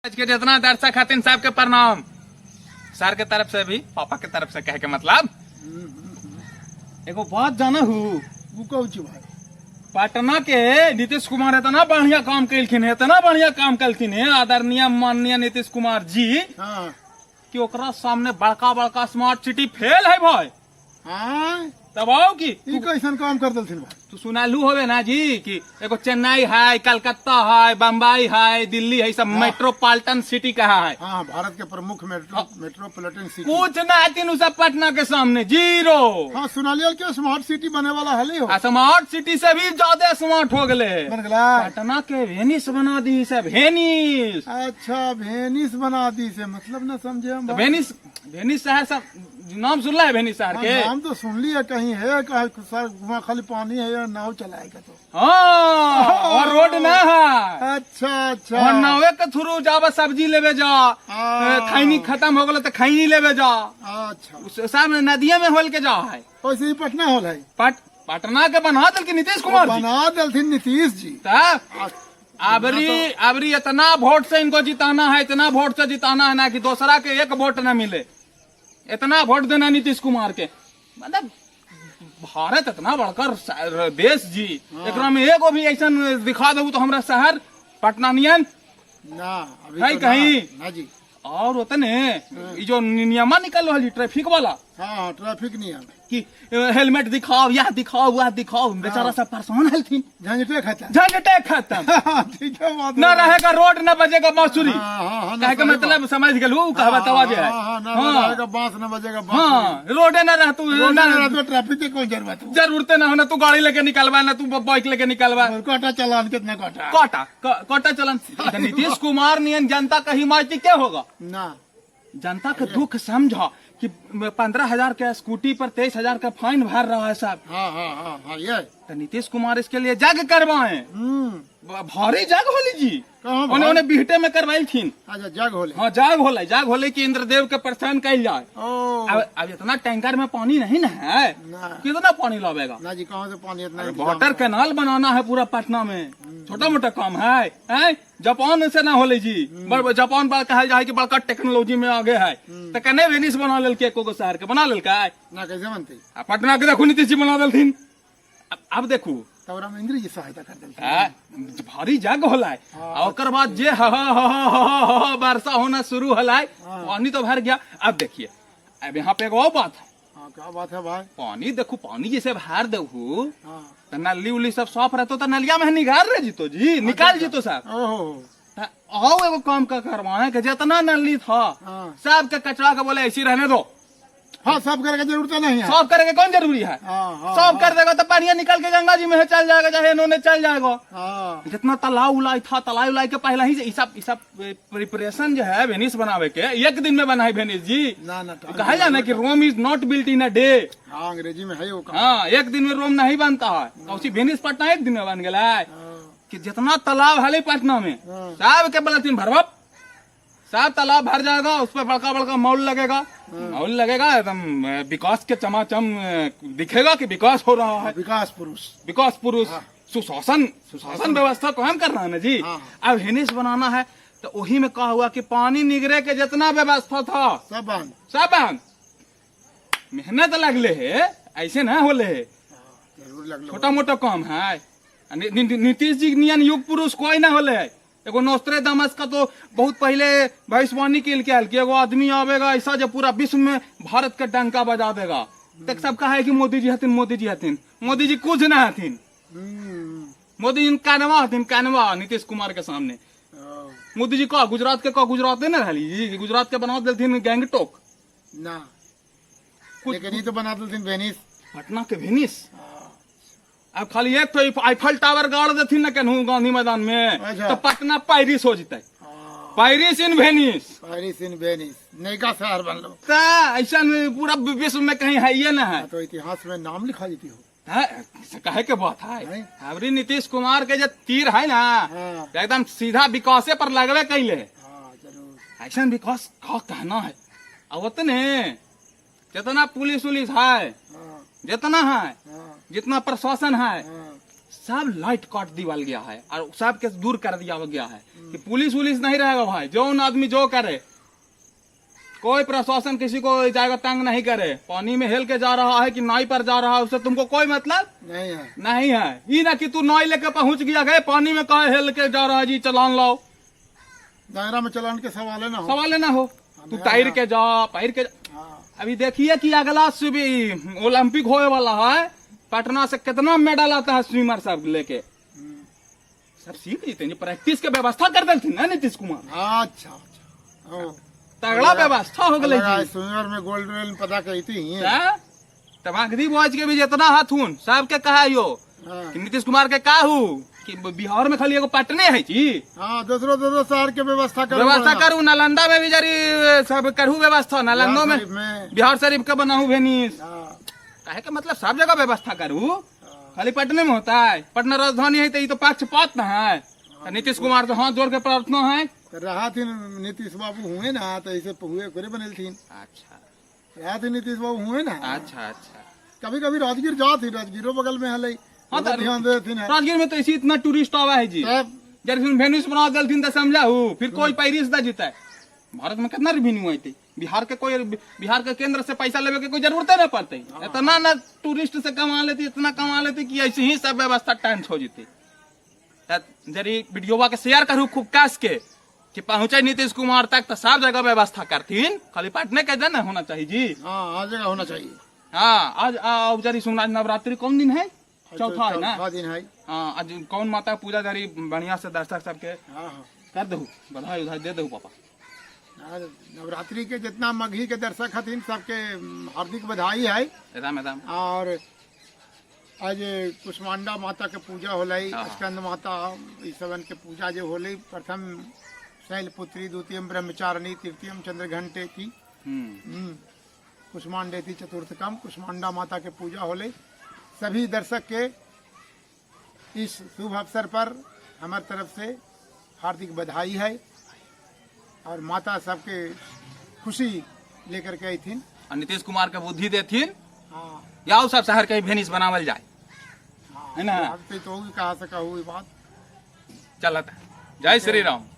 आज के जितना दर्शक हथिन सबके प्रणाम, सर के तरफ से भी, पापा के तरफ से। कहे के मतलब एगो बात जाना हूँ। वो कहू छी भाई? पटना के नीतीश कुमार इतना बढ़िया काम कैलखिन है, इतना बढ़िया काम कैलखिन है आदरणीय माननीय नीतीश कुमार जी कि ओकरा सामने बड़का बड़का स्मार्ट सिटी फेल है भाई। हाँ। तब आओ की ई कैसन काम कर देलथिन भाई? तू सुनालू होवे ना जी कि एगो चेन्नई है, कलकत्ता है, बम्बई है, दिल्ली है, सब मेट्रोपॉलिटन सिटी कहा है। हाँ, भारत के प्रमुख मेट्रोपॉलिटन सिटी। कुछ ना है तीनों सब पटना के सामने जीरो। हाँ, सुनालिया के स्मार्ट सिटी बने वाला हले हो। आ स्मार्ट सिटी से भी ज्यादा स्मार्ट हो गए। बन गला। पटना के वेनिस बना दी सब, वेनिस। अच्छा, वेनिस बना दी से मतलब ना समझे हम। तो भाई। वेनिस, वेनिस शहर सब नाम सुनला है वेनिस शहर हाँ, के? नाम तो सुन लिया, कहीं है कहीं सर वहाँ खाली पानी है या नाव चलाएगा तो। हाँ, और रोड ना है। अच्छा अच्छा। और नावे के थ्रू जाबा सब्जी लेवे जा, खैनी खत्म हो गलो तो खैनी लेवे जा। अच्छा। उस सब नदिया में होल के जा है। वैसे ही पटना होल है। पटना के बना दिल नीतीश कुमार जी। बना दिलथिन नीतीश जी। तब अबरी अबरी इतना वोट से इनको जिताना है, इतना वोट से जिताना है ना कि दूसरा के एक वोट न मिले, इतना वोट देना नीतीश कुमार के। मतलब भारत इतना बड़का देश जी, एकरा में एगो भी ऐसा दिखा दू तो हमरा शहर पटना नियन ना अभी है तो कहीं? ना, ना जी। और उतने ई जो नियमा निकल रहा ट्रैफिक वाला। हाँ, ट्रैफिक नियम। कि हेलमेट दिखाओ, यह दिखाओ, वह दिखाओ, बेचारा सब परेशान हलथिन। झंझटे खाता। झंझटे खत्म। ठीक है बात। न रहेगा रोड न बजेगा बांसुरी। हाँ, हाँ, हाँ, कहे के सही मतलब बात। समझ गेलू कहवा तवा जे है। हाँ, हाँ, ना हाँ। रहेगा बांस न बजेगा बांसुरी। हाँ, रोडे न रह तू रोड ना ना रह तो ट्रैफिक की कोई जरूरत हो? जरूरते ना हो, ना तू गाड़ी लेके निकलवा ना तू बाइक लेके निकलवा। काटा चालान कितना काटा? कोटा कोटा चलन। तो नीतीश कुमार नियन जनता का हिमायती क्या होगा? ना। जनता का दुख समझा कि 15,000 के स्कूटी पर 23,000 का फाइन भर रहा है साहब। हाँ हाँ हाँ हाँ, ये तो नीतीश कुमार इसके लिए जग करवाए। भारी जग होली जी। कहाँ? उन्हें उन्हें बिहटे में करवाई थी। अच्छा, जग होले। हाँ, जग होले, जग होले कि इंद्रदेव के प्रसन्न कैल जाए। ओ। अब इतना टैंकर में पानी नहीं ना है। ना। कितना पानी लावेगा? ना जी, कहाँ से पानी इतना इंतजाम? वाटर कैनाल बनाना है पूरा पटना में, छोटा मोटा काम है, हैं? जापान से ना होले जी। जापान पर कहल जाए कि बड़का टेक्नोलॉजी में आगे है, तो कने वेनिस बना लेल के एको शहर के बना लेल का? ना, कैसे बनते? आ पटना के देखू नीतीश जी बना देलथिन। अब देखू। तब रामेंद्र जी सहायता कर देलथिन। भारी जग होला है। आ ओकर बाद जे ह ह ह ह ह ह वर्षा होना शुरू होला है, पानी तो भर गया। अब देखिए, अब यहाँ पे एगो और बात है। हाँ, क्या बात है भाई? पानी देखू, पानी जैसे भर देहू हाँ। तो नली उली सब साफ रहतो तो नलिया में निकाल रहे जीतो जी, निकाल जीतो साहब। ओहो। त आओ एगो काम का करवाए कि जितना नली था सब के कचरा के बोले ऐसी रहने दो। हाँ, साफ करे के जरूरत नहीं है। साफ करे के कौन जरूरी है? हाँ हाँ साफ कर देगा तो पानी निकल के गंगा जी में चल जाएगा, चाहे इन्होंने चल जाएगा। जितना तालाब उलाई था, तालाब उलाई के पहले ही ई सब प्रिपरेशन जो है वेनिस बनावे के, एक दिन में बनाई वेनिस जी? ना ना। कहा जाए ना कि Rome is not built in a day. हाँ, अंग्रेजी में है वो कहा। हाँ, एक दिन में रोम नहीं बनता है, तो उसी वेनिस पटना एक दिन में बन गया है। कि जितना तालाब है पटना में सब के बोला भरवा, सब तालाब भर जाएगा, उस पर बड़का बड़का मॉल लगेगा, मॉल लगेगा, एकदम विकास के चमाचम दिखेगा कि विकास हो रहा है। विकास पुरुष। विकास पुरुष। सुशासन, सुशासन व्यवस्था को हम कर रहा है ना जी। अब हेनिस बनाना है तो वही में कहा हुआ कि पानी निगरे के जितना व्यवस्था था सब बांध। सब बांध। मेहनत लगले है, ऐसे ना होले है। जरूर लगलो। छोटा मोटा काम है। नीतीश जी नियन युग पुरुष कोई ना होले है। एगो नोस्त्रेदामस का तो बहुत पहले भविष्यवाणी के कि एगो आदमी आवेगा ऐसा जो पूरा विश्व में भारत के डंका बजा देगा। तक सब कहा है कि मोदी जी हथिन, मोदी जी हथिन, मोदी जी कुछ ना हथिन। मोदी जी कानवा हथिन, कानवा नीतीश कुमार के सामने। मोदी जी का गुजरात के का गुजराते न रहली जी, गुजरात के बना देलथिन गैंगटोक। ना, लेकिन ये तो बना देलथिन वेनिस। पटना के वेनिस। अब खाली एक तो आईफल टावर गाड़ देथिन ना केनहू गांधी मैदान में। अच्छा। तो पटना पेरिस हो जतै। Paris in Venice. Paris in Venice, नयका शहर बन लो। त ऐसा पूरा विश्व में कहीं है ये ना है। तो इतिहास में नाम लिखा देती हो। हाँ, कहे के बात है। नहीं। अबरी नीतीश कुमार के जो तीर है ना एकदम सीधा विकासे पर लगबे कैले। हाँ, जरूर। ऐसा विकास का कहना है। अब उतने जितना पुलिस उलिस है, जितना है, जितना प्रशासन है, सब लाइट काट दिवाल गया है और सबके दूर कर दिया गया है कि पुलिस उलिस नहीं रहेगा भाई, जो आदमी जो करे, कोई प्रशासन किसी को जाएगा तंग नहीं करे। पानी में हेल के जा रहा है कि नाई पर जा रहा है, उससे तुमको कोई मतलब नहीं है। नहीं है। ये ना कि तू नाई लेके पहुंच गया, गए पानी में कहा हेल के जा रहा है जी, चलान लाओ। दायरा में चलान के सवाल ना हो, सवाल ना हो, तू तैर के जा, पैर के जा। हाँ। अभी देखिए कि अगला ओलंपिक होने वाला है, पटना से कितना मेडल आता है स्विमर सब लेके, सब सीख जीते हैं। प्रैक्टिस के व्यवस्था कर देलथिन ना नीतीश कुमार। अच्छा अच्छा, हाँ। तगड़ा व्यवस्था हो गई जी। स्विमर में गोल्ड मेडल पता कहती ही। तब अगदी बॉयज के भी जितना हाथ हुन सबके कहा यो हाँ। कि नीतीश कुमार के काहू कि बिहार में खाली एगो पटने है जी। हाँ, दूसरो दूसरो शहर के व्यवस्था करू, व्यवस्था करू। नालंदा में भी जरी सब करू व्यवस्था, नालंदो में, शरीफ में। बिहार शरीफ के बनाऊ भेनिस। हाँ। काहे के मतलब सब जगह व्यवस्था करू, खाली पटने में होता है। पटना राजधानी है तो ये तो पक्षपात न है। तो नीतीश कुमार से हाथ जोड़ के प्रार्थना है। तो रहा थी नीतीश बाबू हुए ना, तो ऐसे हुए करे बनल थी। अच्छा। रहा थी नीतीश बाबू हुए ना। अच्छा अच्छा। कभी कभी राजगीर जात थी, राजगीरो बगल में हले। हाँ, तो ध्यान दे थी ना। राजगीर में तो इसी इतना टूरिस्ट आवा है जी। तब जब फिर वेनिस बना देलथिन तो समझाऊ फिर कोई पेरिस ना जीता है। भारत में कितना रेवेन्यू आते, बिहार के कोई, बिहार के केंद्र से पैसा लेवे के कोई जरूरत नहीं पड़ते। इतना ना टूरिस्ट से कमा लेती, इतना कमा लेती कि ऐसे ही सब व्यवस्था टाइम हो जीती। जरी वीडियोवा के शेयर करू खूब कास के कि पहुंचे नीतीश कुमार तक, तो सब जगह व्यवस्था करथिन, खाली पटने के ना होना चाहिए जी। हाँ, हर जगह होना चाहिए। हाँ, आज आज जरी सुन, आज नवरात्रि कौन दिन है? चौथा है ना? चौथा दिन है। हाँ, आज कौन माता पूजा जरी बढ़िया से दर्शक सबके हाँ हाँ कर दहु, बधाई उधाई दे दहु पापा। हाँ, नवरात्रि के जितना मगही के दर्शक हथिन सबके हार्दिक बधाई है। एकदम एकदम। और आज कुष्मांडा माता के पूजा होलै, हाँ। स्कंद माता, ई सबन के पूजा जो होलै, प्रथम शैलपुत्री, द्वितीय ब्रह्मचारिणी, तृतीय चंद्रघंटे की कुष्मांडे थी चतुर्थकम, कुष्मांडा माता के पूजा होलै। सभी दर्शक के इस शुभ अवसर पर हमारे तरफ से हार्दिक बधाई है और माता सबके खुशी लेकर के आई थी। और नीतीश कुमार के बुद्धि देथिन। हाँ। या सब शहर के भेनिस बनावल जाए। हाँ, है ना? अब तो कहा सका हुई बात। चलत, जय श्री राम।